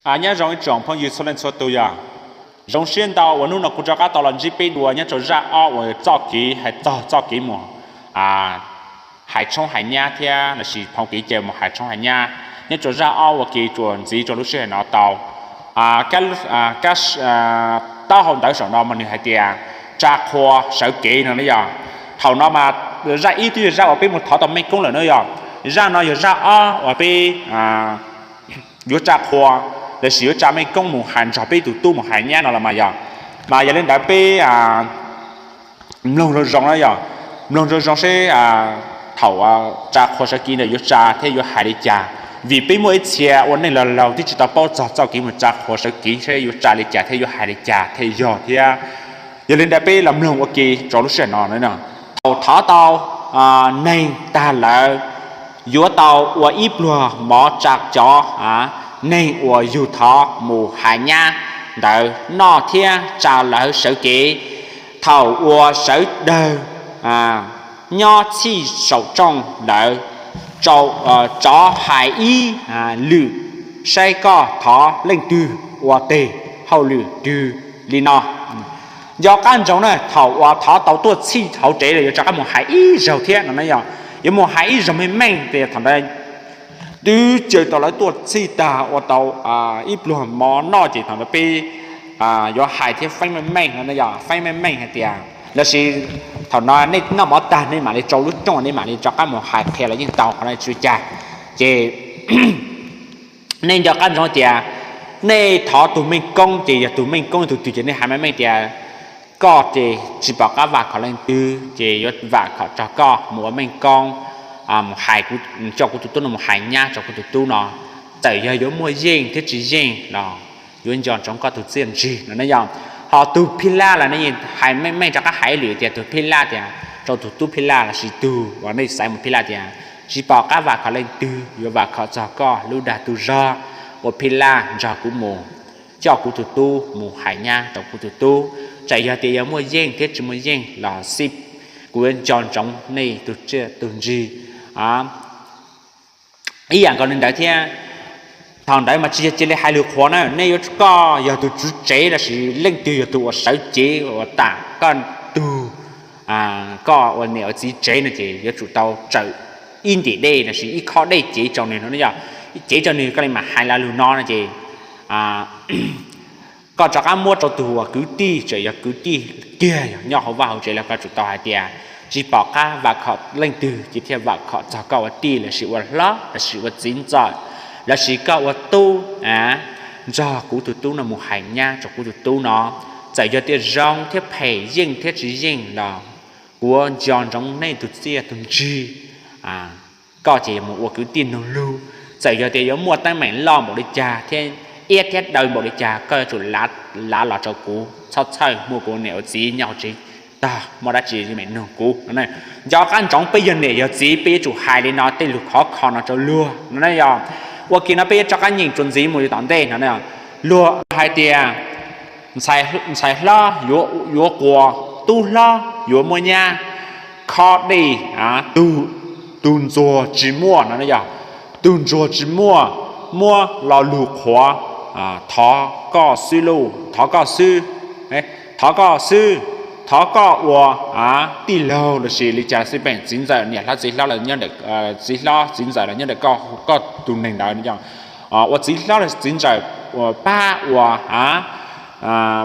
Nyob zoo ib tsoom phooj ywg txhua leej txhua tus yog, zoo siab ntau uas hnub no kuv rov qab tau los ntsib peb dua nyob rau zaj ob uas txoj kev hais txog txoj kev mus hais tshoob hais nyab thiab lossis phoo kev cai mus hais tshoob hais nyab. Nyob rau zaj ob ua ke tsuas ntxiv rau lub sij hawm no tau. Taub hau ntawv saum no mas nws hais tias tsa qhua sawv kev no na yog. Thaum no mas zaj ib twb yog zaj uas peb mus thov tau Meej Koob lawm na yog. Zaj no yog zaj ob uas peb yuav tsa qhua, lossis yuav tsa Meej Koob mus hais nrog peb tus tub mus hais nyab no los mas yog. Mas yog li ntawd peb mloog zoo zoo na yog, mloog zoo zoo seb thaum tsa qhua sawv kev ntawd yuav tsa thiab yuav hais li cas. Vim peb muaj ib txhia ua neej laus laus twb tsis tau paub txog txoj kev mus tsa qhua sawv kev seb yuav tsa li cas thiab yuav hais li cas thiaj yog thiab. Yog li ntawd peb los mloog ua ke rau lub sij hawm no. Thaum thov tau neeg tag lawm, yuav tau ua ib pluag mov tsa cov neeg uas yug thov mus hais nyab ntawd noj thiab tsa lawv sawv kev. Thaum uas sawv daws nyob txhij saum rooj lawm, rov hais ib lwm saib koj thov leej twg ua teg hauj lwm twg li no. Nco qab ntsoov na, thaum uas thov tau tuaj txhij hauv tsev lawm yuav rov qab mus hais ib zaug thiab no na yog. Yuav mus hais ib zaug meej meej tias thaum ntawd twb caw tau lawv tuaj txhij tag ua tau ib pluag mov noj ces thaum ntawd peb yuav hais thiab feeb meej meej no na yog, feeb meej meej hais tias lossis thaum no nej noj mov tag nej mam li rau lub rooj nej mam li rov qab mus hais qhia los yeej tau, qhov no tsis ua cas. Ces nej nco qab ntsoov tias nej thov tus Meej Koob ces yog tus Meej Koob tus twg ces nej hais meej meej tias koj ces tsis pom qab vam khom leej twg ces yuav vam khom rau koj mus ua Meej Koob, mus hais, coj kuv tus tub no mus hais nyab rau kuv tus tub no. Txawm yog yuav muaj yeej thiab tsis yeej los yuav nco ntsoov koj tus txiaj ntsig no na yog. Ho tus phij laj los nej hais meej meej rov qab hais ib lwm tias tus phij laj tias rau tus tub phij laj lossis tus uas nej xaiv mus phij laj tias tsis pom qab vam khom leej twg, yuav vam khom txog koj lub dag tug zog ua phij laj nrog kuv mus, coj kuv tus tub mus hais nyab rau kuv tus tub. Txawm yog tias yuav muaj yeej thiab tsis muaj yeej los xij, kuv yuav nco ntsoov nej tus txiaj tus ntsig ib yam nkaus li ntawd thiab. Thaum ntawd mas tsis yog cia li hais lus qhuav na, nej yuav, koj yog tus tswv tsev lossis leej twg yog tus uas sawv cev uas tam koj tug, koj ua niam ua txiv tsev no ces yuav tsum tau tsawm ib ntim dej lossis ib khob dej cev rau nws no yog. Cev rau nws koj li mam hais lo lus no no ces koj rov qab muab rau tus uas kwv tij, txawm yog kwv tij kiag yog nyob hauv vaj hauv tsev los koj tsum tau hais tias tsis pom qab vam khom leej twg ces thiaj vam khom txog koj ua tij lossis ua hlob lossis ua txiv ntxawm lossis koj ua tub nrog kuv tus tub no mus hais nyab rau kuv tus tub no. Txawm yog tias zoo thiab phem, yeej thiab tsis yeej los kuv nco ntsoov nej tus txiaj tus ntsig, koj ces mus ua kwv tij nug lug. Txawm yog tias yuav muaj teeb meem loj npaum li cas thiab iab thiab daw npaum li cas koj yuav tsum lav los rau kuv, txhob txhawj, muaj kuv niam ua txiv nyob hauv tsev, tag muaj dab tsi meem nug kuv no. Nco qab ntsoov peb yog niam yog txiv peb yuav tsum hais li no tej lus khov kho no rau luag no na yog. Ua ke no peb yuav rov qab nyeem txuas ntxiv mus li tom ntej no na. Luag hais tias ntxhais hlob yuav quas, tub hlob yuav muab nyab, khob dej, tug ntsuag tsis muaj no yog, tug ntsuag tsis muaj, muab lo lus qhuav, thov koj xwb lauj, thov koj xwb, thov koj xwb, thov koj ua tij laug lossis li cas xij peem, txiv ntxawm, niam hlob txiv hlob los nyob ntawm, txiv hlob txiv ntxawm los nyob ntawm koj tus neeg ntawd yog, ua txiv hlob los txiv ntxawm, pab ua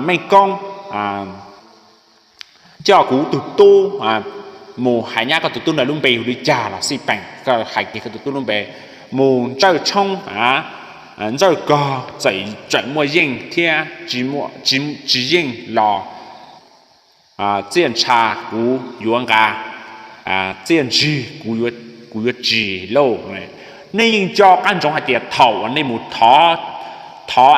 Meej Koob coj kuv tus tub mus hais nyab, koj tus tub ntawd lub npe hu li cas los xij peem, koj hais kiag koj tus tub lub npe, mus ntsawj tshoob, ntsawj kog, txawm muaj yeej thiab tsis yeej los txiaj ntsha kuv yuav nqa, txiaj ntsig kuv yuav tsis lauj. Nej yeej nco qab ntsoov hais tias thaum uas nej mus thov, thov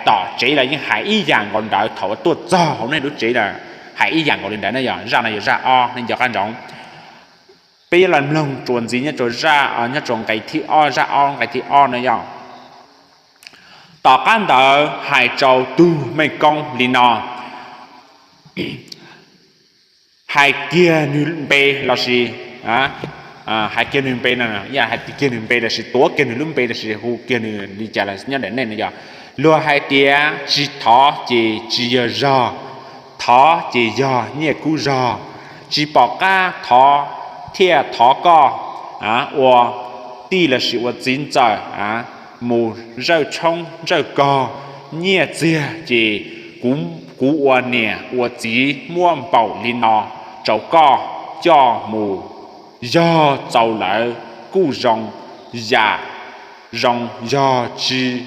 tom tsev los yeej hais ib yam nkaus ntawd, thaum uas tuaj txog hauv nej lub tsev los hais ib yam nkaus li ntawd na yog. Zaj no yog zaj ob, nej nco qab ntsoov. Peb yuav los mloog txuas ntxiv nyob rau zaj, nyob rau nqe thib ob, zaj ob nqe thib ob no yog. Tom qab ntawd hais rau tug Meej Koob li no, hais kiag nws npe lossis, hais kiag nws npe no, hais kiag nws npe lossis tuav kiag nws lub npe lossis hu kiag nws li cas los nyob ntawm nej no yog. Luag hais tias tsis thov ces tsis yog zog, thov ces yog nyiaj kub zog. Tsis pom qab thov thiaj thov koj ua tij lossis ua txiv ntxawm mus zawj tshoob zawj kog nyiaj txiag ces kuv ua niam ua txiv muab npaum li no rau koj coj mus. Yog txaus lawm kuj zoo yam zoo, yog tsis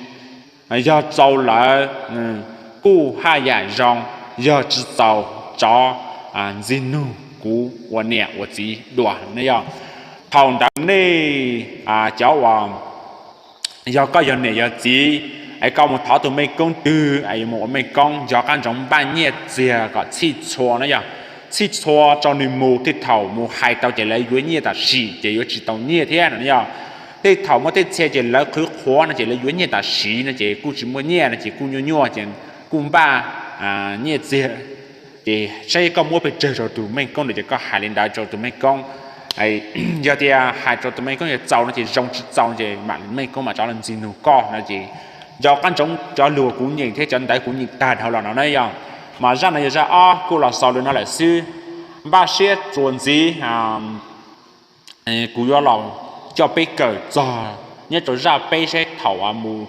yog txaus lawm kuj haj yam zoo, yog tsis txaus tso ntxig nug kuv ua niam ua txiv dua ne yog. Thaum ntawd nej cov uas yog koj yog niam yog txiv es koj mus thov tus mej koob twg es yuav mus ua mej koob, nco qab ntsoov npaj nyiaj txiag kom txhij txhua no yog. Txhij txhua rau nws mus, tej thaum mus hais tau ces lawv yuav nyiaj tam sim ces yuav tsis tau nyiaj thiab no yog. Tej thaum muaj tej txhia ces lawv qhwv qhuav no ces lawv yuav nyiaj tam sim no ces kuj tsis muaj nyiaj no ces kuj nyuaj nyuaj ces kuj npaj nyiaj txiag. Ces saib koj muab pes tsawg rau tus mej koob ntawd ces koj hais li ntawd rau tus mej koob. Yog tias hais rau tus mej koob yog txaus no ces zoo, tsis txaus ces mam mej koob mam rov los ntxig nug koj no ces. Nco qab ntsoov cov lus kuv nyeem thiab cov ntawv kuv nyeem tag dhau los no na yog. Mas zaj no yog zaj ob kuj los xaus li no lawm xwb. Npaj siab txuas ntxiv, kuv yuav los coj peb kawm txog nyob rau zaj peb saib thaum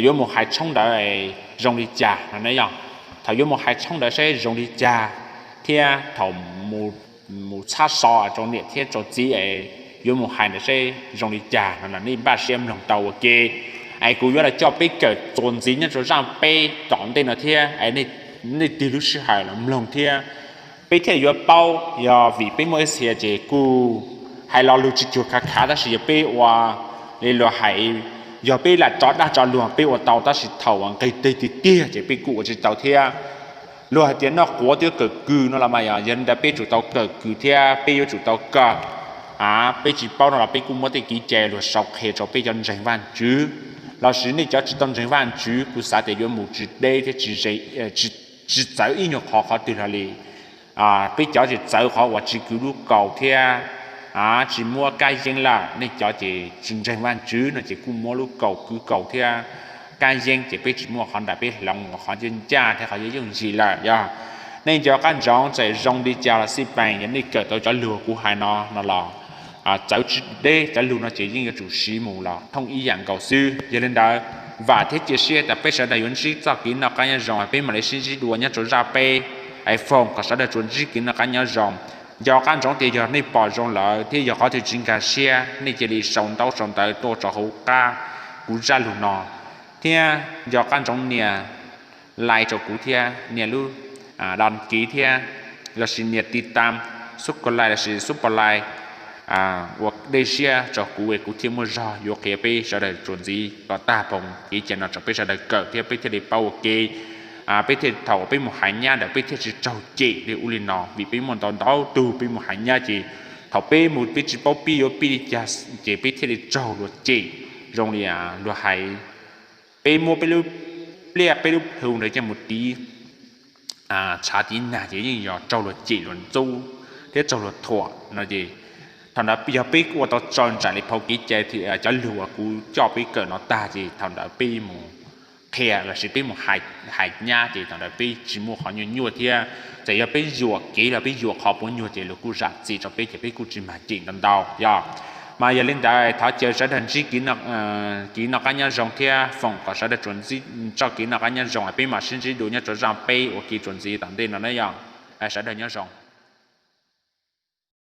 yuav mus hais tshoob ntawd zoo li cas no ne yog. Thaum yuav mus hais tshoob ntawd saib zoo li cas thiab thaum mus txhab so rau niam thiab rau txiv yuav mus hais ntawd saib zoo li cas no nej npaj siab mloog tau ua ke. Es kuv yuav los coj peb kawm txuas ntxiv nyob rau zaj peb tom ntej no thiab, nej tig lub sij hawm los mloog thiab peb thiaj yuav paub. Yog vim peb muaj ib txhia ces kuj hais lo lus tsis cuag khav khav tab sis yog peb ua li luag hais, yog peb lam tso dag tso luag peb ua tau tab sis thaum uas nqis teg tiag tiag ces peb kuj ua tsis tau thiab. Luag hais tias noj quav twb yuav kawm kws no los mas yog, yog li ntawd peb tsum tau kawm kws thiab peb yuav tsum tau kawm. Peb tsis paub no los peb kuj muab tej kev cai luag sau qhia rau peb cov ntseeg Vajtswv lossis nej cov tsis tau ntseeg Vajtswv kuv xav tias yuav mus tsis deb thiab tsis txawv ib nyuag qhov qhov twg hlo li. Peb cov ces txawv qhov uas tsis kwv lub kaus thiab tsis muab kab yeeb lawm, nej cov ces tsis ntseeg Vajtswv no ces kuj muab lub kaus kwv kaus thiab kab yeeb ces peb tsis muaj qhov nram peb hloov qhov ncaj ncaj thiab qhov yooj yooj yim lawm yog. Nej nco qab ntsoov txawm zoo li cas los xij peem yog nej kawm tau cov lus kuv hais no no los txawv tsis deb cov lus no ces yeej yuav tsum siv mus los thooj ib yam nkaus xwb. Yog li ntawd vam thiab cia siab tias peb sawv daws yuav ntsib txoj kev noj qab nyob zoo, peb mam li sib ntsib dua nyob rau zaj peb. Es foom kom sawv daws tsuas ntsib kev noj qab nyob zoo. Nco qab ntsoov tias yog nej pom zoo lawm thiab yog qhov twg tsis nkag siab nej cia li sau ntaub sau ntawv tuaj rau hauv qab kuv zaj lus no, thiab nco qab ntsoov nias like rau kuv thiab nias lub đăng ký thiab lossis nias tiv tam, subscribe lossis subscribe ua dej siab rau kuv es kuv thiaj muaj zog yuav qhia peb sawv daws txuas ntxiv kom tag nrho kev cai no rau peb sawv daws kawm thiab peb thiaj li paub ua ke. Peb thiaj thaum peb mus hais nyab ntawd peb thiaj tsis raug cem li ub li no, vim peb muaj ntau ntau tug peb mus hais nyab ces thaum peb mus peb tsis paub pib yuav pib li cas ces peb thiaj li raug luag cem. Zoo li luag hais, peb muab peb lub pliaj peb lub plhu ntawd coj mus tiv tshav tiv nag ces yeej yog raug luag cem luag ntxub thiab raug luag thuam no ces thaum ntawd yog peb ua tau tso nraim li phau kev cai cov lus uas kuv coj peb kawm no tag ces thaum ntawd peb mus qhia lossis peb mus hais nyab ces thaum ntawd peb tsis muaj qhov nyuaj nyuaj thiab. Txawm yog peb yuam kev los peb yuam qhov puas nyuag ces luag kuj zam txim rau peb ces peb kuj tsis mag cem ntau ntau yog. Mas yog li ntawd thov caw sawv daws ntsib kev noj qab nyob zoo thiab foom kom sawv daws tsuas ntsib txoj kev noj qab nyob zoo, peb mam sib ntsib dua nyob rau zaj peb ua ke txuas ntxiv tom ntej no na yog. Sawv daws nyob zoo.